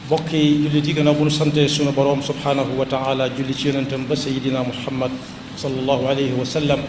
bokki jullit yi gannaaw bu nu sante sunu boroom subhaanahu wa taala julli ci yonentam ba sayidina muhammad sallallahu alayhi wa sallam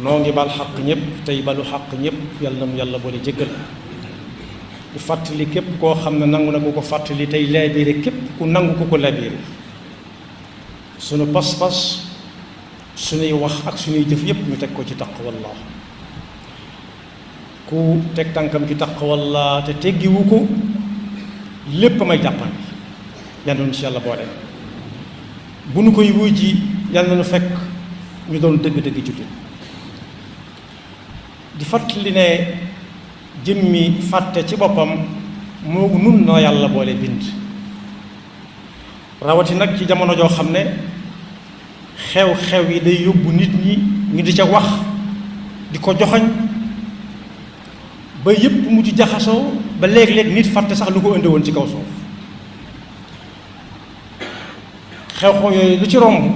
noo ngi bal xaq ñëpp tey balu xaq ñëpp yàlla na mu yàlla boole jéggal di fàttali képp koo xam ne nangu na ku ko fàttali tey laabiire képp ku nangu ku ko laabiire sunu pas-pas sunuy wax ak sunuy jëf yépp ñu teg ko ci taqwallah ku teg tànkam ci taqwallah te teggiwu ko lépp may jàppan yal na ci yàlla boole bu nu koy wuy ji yàlla na nu fekk ñu doon dëgg-dëgg jullit di fàttali ne jëmmi fàtte ci boppam moo nun na yàlla boole bind rawati nag ci jamono joo xam ne xew-xew yi day yóbbu nit ñi ñu di ca wax di ko joxoñ ba yépp mu ci jaxasoo ba léeg-léeg nit fàtte sax lu ko indi woon ci kaw suuf xew-xew yooyu lu ci romb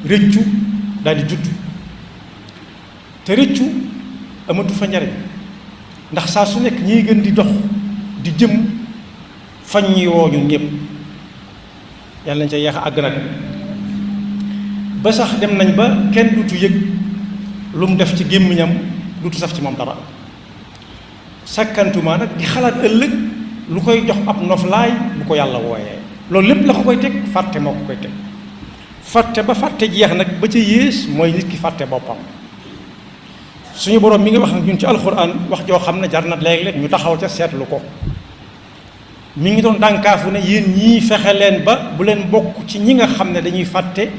rëccu daal di judd te rëccu amatu fa njariñ ndax saa su nekk ñiy gën di dox di jëm fañ ñi woo ñun ñëpp yàlla nañ ca yeex a àgg nag ba sax dem nañ ba kenn dutu yëg lu mu def ci gémmiñam dutu saf ci moom dara sakkantuma nag di xalaat ëllëg lu koy jox ab noflaay bu ko yàlla wooyee loolu lépp la ko koy teg fàtte moo ko koy teg fàtte ba fàtte jeex nag ba ca yées mooy nit ki fàtte boppam suñu boroom mi ngi wax ak ñun ci alxuraan wax joo xam ne jar na léeg-léeg ñu taxaw ca seetlu ko mi ngi doon dànkaafu ne yéen ñii fexe leen ba bu leen bokk ci ñi nga xam ne dañuy fàtte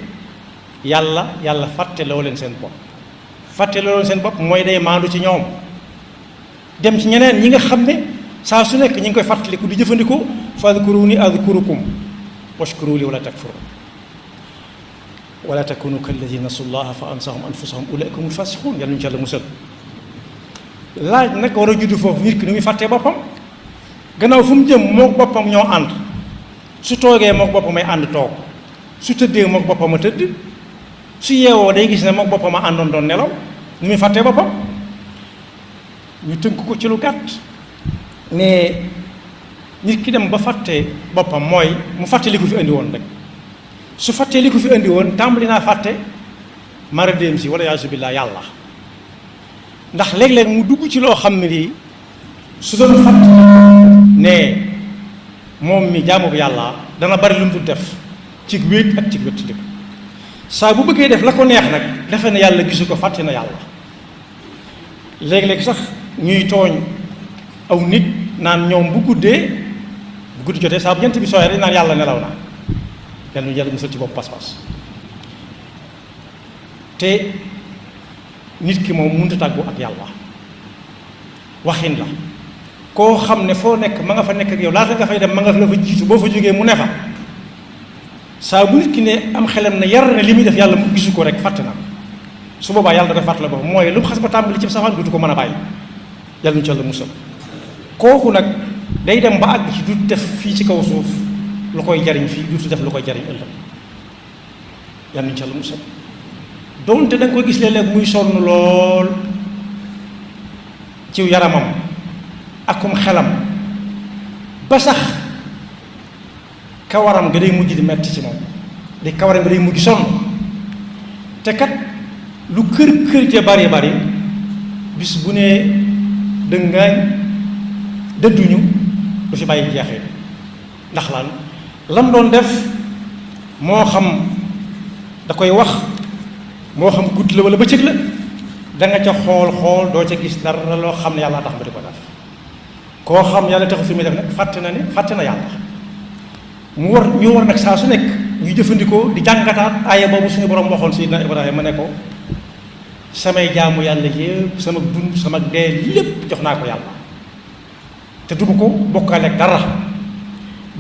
yàlla fàtte loo leen seen bopp fàtte loo leen seen bopp mooy day maandu ci ñoom dem ci ñeneen ñi nga xam ne saa su nekk ñi ngi koy fàttaliku di jëfandikoo fadkuruni adkurukum washkuru li wala takfurun wala takunu kalladina nasu llaha fa ansahum anfusahum ulaika humul fasiqun yàlla ñu ci yàlla musal laaj nag war a juddu foofu nit ki nu muy fàttee boppam gannaaw fu mu jëm mook boppam ñoo ànd su toogee mook boppam ay ànd toog su tëddee mook boppam a tëdd su yeewoo day gis ne mook boppam a àndoon doon nelaw nu muy fàttee boppam ñu tënk ko ci lu gàtt ne nit ki dem ba fàtte boppam mooy mu fàtte li ko fi indi woon rek su fàttee li ko fi indi woon tàmbali naa fàtte mara déem si wala yaasu billaa yàlla ndax léeg-léeg mu dugg ci loo xam ne lii su doon fàtte ne moom mi jaamu bu yàlla dana bari lu mu dul def ci wéet ak ci wétt saa bu bëggee def la ko neex nag defe na yàlla gisu ko fàtte na yàlla léeg-léeg sax ñuy tooñ aw nit naan ñoom bu guddi jotee saa bu jant bi sooyee dañ naan yàlla nelaw na yàlla ñu yàlla musal ci bopp pas-pas te nit ki moom mënut a tàggu ak yàlla waxin la koo xam ne foo nekk ma nga fa nekk ak yow laata nga fay dem ma nga la fa jiitu boo fa jógee mu ne fa saa bu nit ki ne am xelam ne yar na li muy def yàlla mu gisu ko rek fàtte na su boobaa yàlla da koy fàttale boppam mooy lu mu xas ba tàmbali ci safaan dutu ko mën a bàyyi yàlla ñu ci yàlla musal kooku nag day dem ba àgg ci du def fii ci kaw suuf lu koy jariñ fii dutu def lu koy jariñ ëllëg yàlla ñu ci yàlla musal doonte da nga koy gis léeg-léeg muy sonn lool ci yaramam akum xelam ba sax kawaram nga day mujj di metti ci moom di kawaram nga day mujj sonn te kat lu kër ja bari bis bu ne dëngaañ dëdduñu du fi bàyyi jeexee ndax lan lam doon def moo xam da koy wax moo xam guddi la wala bëccëg la da nga ca xool doo ca gis dara loo xam ne yàlla tax ba di ko def koo xam yàlla taxu fi muy def nag fàtte na yàlla ñu war nag saa su nekk ñuy jëfandikoo di jàngataat aaya boobu suñu borom waxoon Seydina Ibrahima ne ko samay jaamu yàlla yëpp sama dund sama dee lépp jox naa ko yàlla te du ko bokkaale ak dara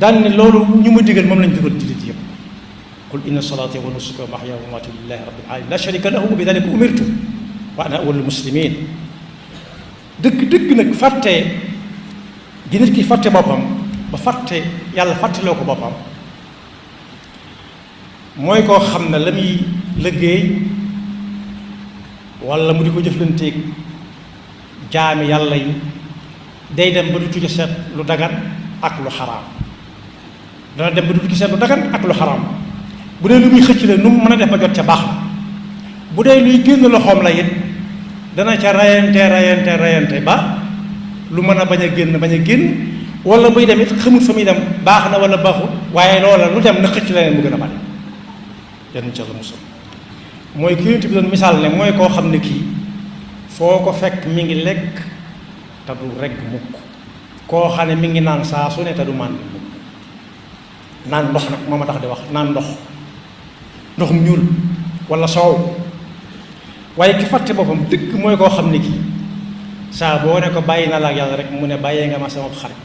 daan ne loolu ñu ma digal moom lañ digal jullit yëpp qul inna salaati wa nusuki wa mahyaaya wa mamaati lillahi rabbil alamin la sharika lahu wa bi dalika umirtu wa ana awwalul muslimin dëgg nag fàtte gi nit ki fàtte boppam ba fàtte yàlla fàtteloo ko boppam mooy koo xam ne la muy liggéey wala mu di ko jëflanteeg jaami yàlla yi day dem ba du tuja seet lu dagan ak lu xaraam dana dem ba du gisee lu dagan ak lu xaraam bu dee lu muy xëcc la nu mu mën a def ba jot ca baax bu dee luy génn loxoom la it dana ca rayante ba lu mën a bañ a génn wala buy dem it xamut fa muy dem baax na wala baaxut waaye loola lu dem na xëcc leneen mu gën a bari yan ca la musul mooy ki yonent bi doon misaal ne mooy koo xam ne kii foo ko fekk mi ngi lekk te du rekk mukk koo xam ne mi ngi naan saa su ne te du màndi mukk naan ndox nag moo ma tax di wax naan ndoxum ñuul wala soow waaye ki fàtte boppam dëgg mooy koo xam ne kii saa boo ne ko bàyyi na la ak yàlla rek mu ne bàyyee nga ma sama xarit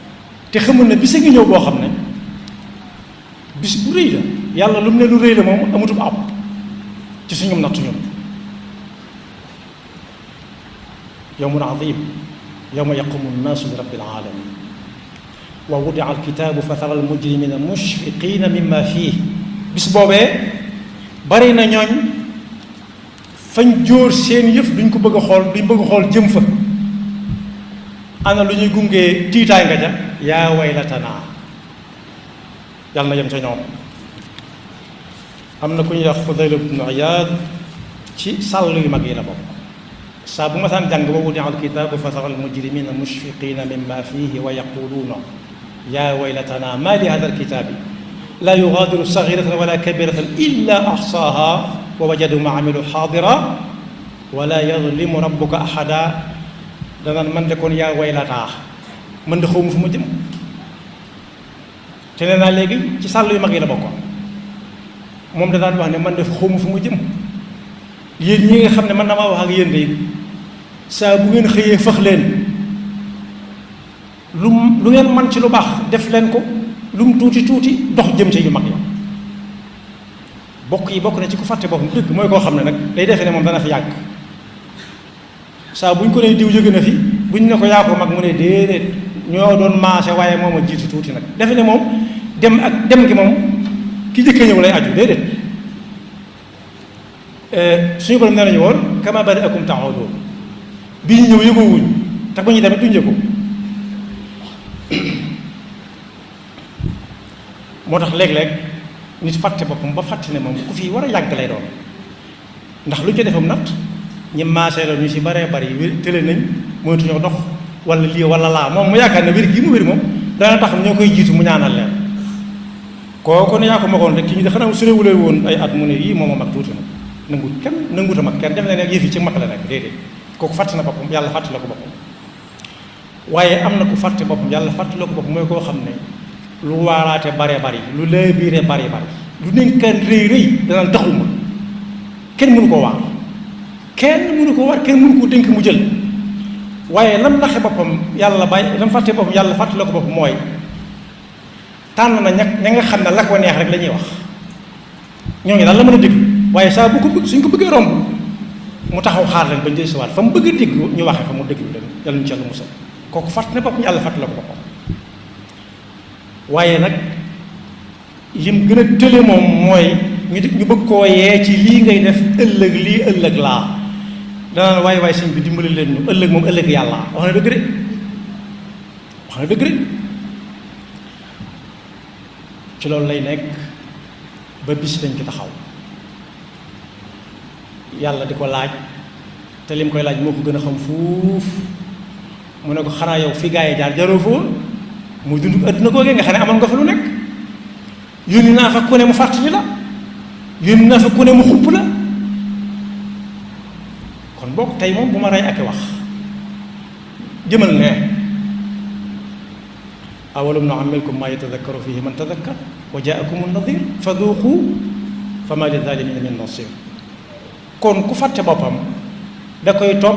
te xamul ne bis a ngi ñëw boo xam ne bis bu rëy la yàlla lu mu ne lu rëy la moom amutub ab ci suñum nattu ñun yawmun azim yawma yaqumu nnaasu li rabbil alamin wa wudia alkitaabu fa tara almujrimina mushfiqina mimma fiih bis boobee bari na ñooñ fañ jóor seen yëf duñ ko bëgg a xool jëm fa ana lu ñuy gungee tiitaay nga ja yaa waylatanaa yàlla na yem ca ñoom am na ku ñuy wax Fudayl ibn Iyaad ci sàll yu mag yi la bokk saa bu ma saan jàng wa wudia alkitaabu fa tara almujrimina mushfiqina mimma fiihi wa yaquluuna yaa waylatanaa maa li haadha alkitaabi laa yugaadiru sagiiratan wala kabiiratan illaa ahsaahaa wa wajaduu maa amilu xaadira wala yazlimu rabbuka ahada danaan man de kon yaa waylataa man de xaw ma fu ma jëm te nee naa léegi ci sàll yu mag yi la bokkoon moom da daan wax ne man de xaw ma fu ma jëm yéen ñi nga xam ne man damaa wax ak yéen de saa bu ngeen xëyee fëx leen lu ngeen man ci lu baax def leen ko lu mu tuuti dox jëm ci yu mag yi bokk na ci ku fàtte boppam dëgg mooy koo xam ne nag day defe ne moom dana fi yàgg saa bu ñu ko nee diw jóge na fi buñ ne ko yaa ko mag mu ne déedéet ñoo doon maase waaye moom a jiitu tuuti nag defe ne moom dem gi moom ki jëkkee ñëw lay aju déedéet suñu borom nee nañu woon kama bada'akum ta'uudun bi ñu ñëw yëgoo wuñ te bu ñu demee duñ yëgoo moo tax léeg-léeg nit fàtte boppam ba fàtte ne moom ku fi war a yàgg lay doon ndax lu ñu ko defam nat ñi maasee la ñu ci baree bari tële nañ moytuñoo dox wala lii wala laa moom mu yaakaar ne wér gii mu wér moom dana tax ñoo koy jiitu mu ñaanal leen kooku ne yaa ko magoon rek ki ñu de xanaa suréwulee woon ay at mu ne yii moom a mag tuuti na nanguta mag kenn def na ne yëf yi ci mag la nekk déedéet kooku fàtte na boppam yàlla fàtte la ko boppam waaye am na ku fàtte boppam yàlla fàtte la ko boppam mooy koo xam ne lu waaraate bare bari lu lay biire bari lu dénkaan rëy danaan taxul ma kenn mënu koo waar kenn mënu koo dénk mu jël waaye lam naxe boppam yàlla bàyyi lam fàtte boppam yàlla fàtte la ko boppam mooy tànn na ña nga xam ne la ko neex rek la ñuy wax ñooñu daal la mën a déglu waaye saa bu ko bëgg suñ ko bëggee romb mu taxaw xaar leen bañ jël si waat fa mu bëgg a dégg ñu waxee fa mu déglu leen yàlla ñu ci yàlla musal kooku fàtte na boppam yàlla fàtte la ko boppam waaye nag lim gën a tële moom mooy ñu bëgg koo yee ci lii ngay def ëllëg laa danaan waaye sëñ bi dimbali leen ñu ëllëg moom ëllëg yàlla wax na dëgg de ci loolu lay nekk ba bis dañ ci taxaw yàlla di ko laaj te lim koy laaj moo ko gën a xam fuuf mu ne ko xanaa yow fi gaa yi jaar jaroo fa woon muy dund adduna googee nga xam ne amoon nga fa lu nekk yónni naa fa ku ne mu fàttali la yónni naa fa ku ne mu xupp la kon bokk tey moom bu ma rey ak wax jëmal ne awalam nu'ammirkum maa yatadakkaru fiihi man tadakkar wa jaa'akumu nadiir fa duuqu fa maa lizaalimiina min nasiir kon ku fàtte boppam da koy topp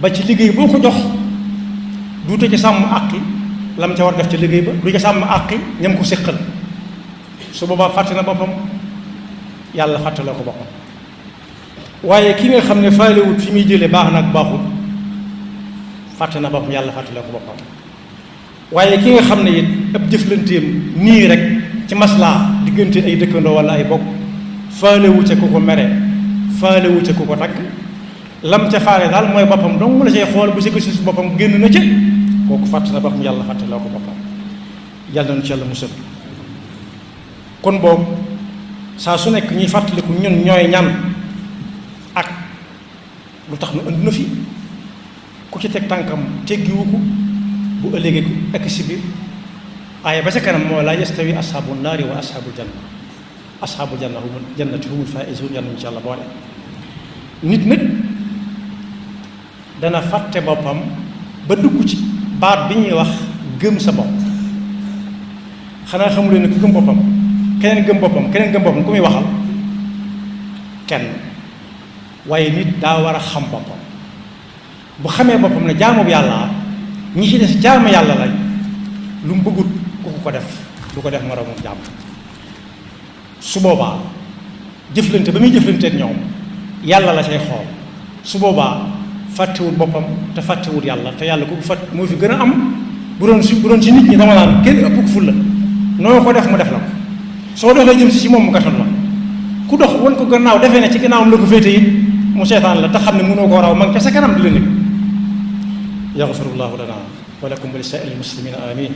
ba ci liggéey boo ko jox duute ci sàmm àqi lam ca war def ci liggéey ba du ca sàmm àqi ñam ko séqal su boobaa fàtte na boppam yàlla fàtte la ko boppam waaye ki nga xam ne faalewut fi muy jëlee baax na ak baaxut fàtte na boppam yàlla fàtte la ko boppam waaye ki nga xam ne it ab jëflanteem nii rek ci maslaa diggante ay dëkkandoo wala ay bokk faalewu ca ku ko mere faalewu ca ku ko tagg lam ca faale daal mooy boppam dong la cay xool bu si gis boppam génn na ca kooku fàtte na boppam yàlla fàtte la ko boppam yàlla nañu ci yàlla musal. kon boobu saa su nekk ñuy fàttaliku ñun ñooy ñan ak lu tax nu andi na fi ku ci teg tànkam teggiwu ko bu ëllëgee ak si biir aaya ba ca kanam moo laa yastawi ashaabu naari wa ashaabul janna ashaabul janna humul jannati humul faa'izuun yàlla nañu ci yàlla boole. nit nag dana fàtte boppam ba dugg ci baat bi ñuy wax gëm sa bopp. xanaa xamuleen ne ku gëm boppam keneen gëm boppam ku muy waxal kenn, waaye nit daa war a xam boppam. bu xamee boppam ne jaamu bu yàlla ñi ci des jaamu yàlla lañ, lu mu bëggut ku ko def du ko def moroomam jàmm. su boobaa jëflante ba muy jëflanteeg ñoom yàlla la cay xool. su boobaa fàttewut boppam te fàttewut yàlla, te yàlla ku ko fàtt moo fi gën a am. bu doon ci nit ñi dama naan kenn ëpp ko fulla noo ko def mu def la ko. soo doxee jëm si ci moom mu gàttal la, ku dox wan ko gannaaw defee ne ci gannaawam la ko féete it mu seetaan la te xam ne mënoo koo raw man ca sa kanam di la nit. yaxfirullahu lana wa lakum wa li saa'iril muslimina amin.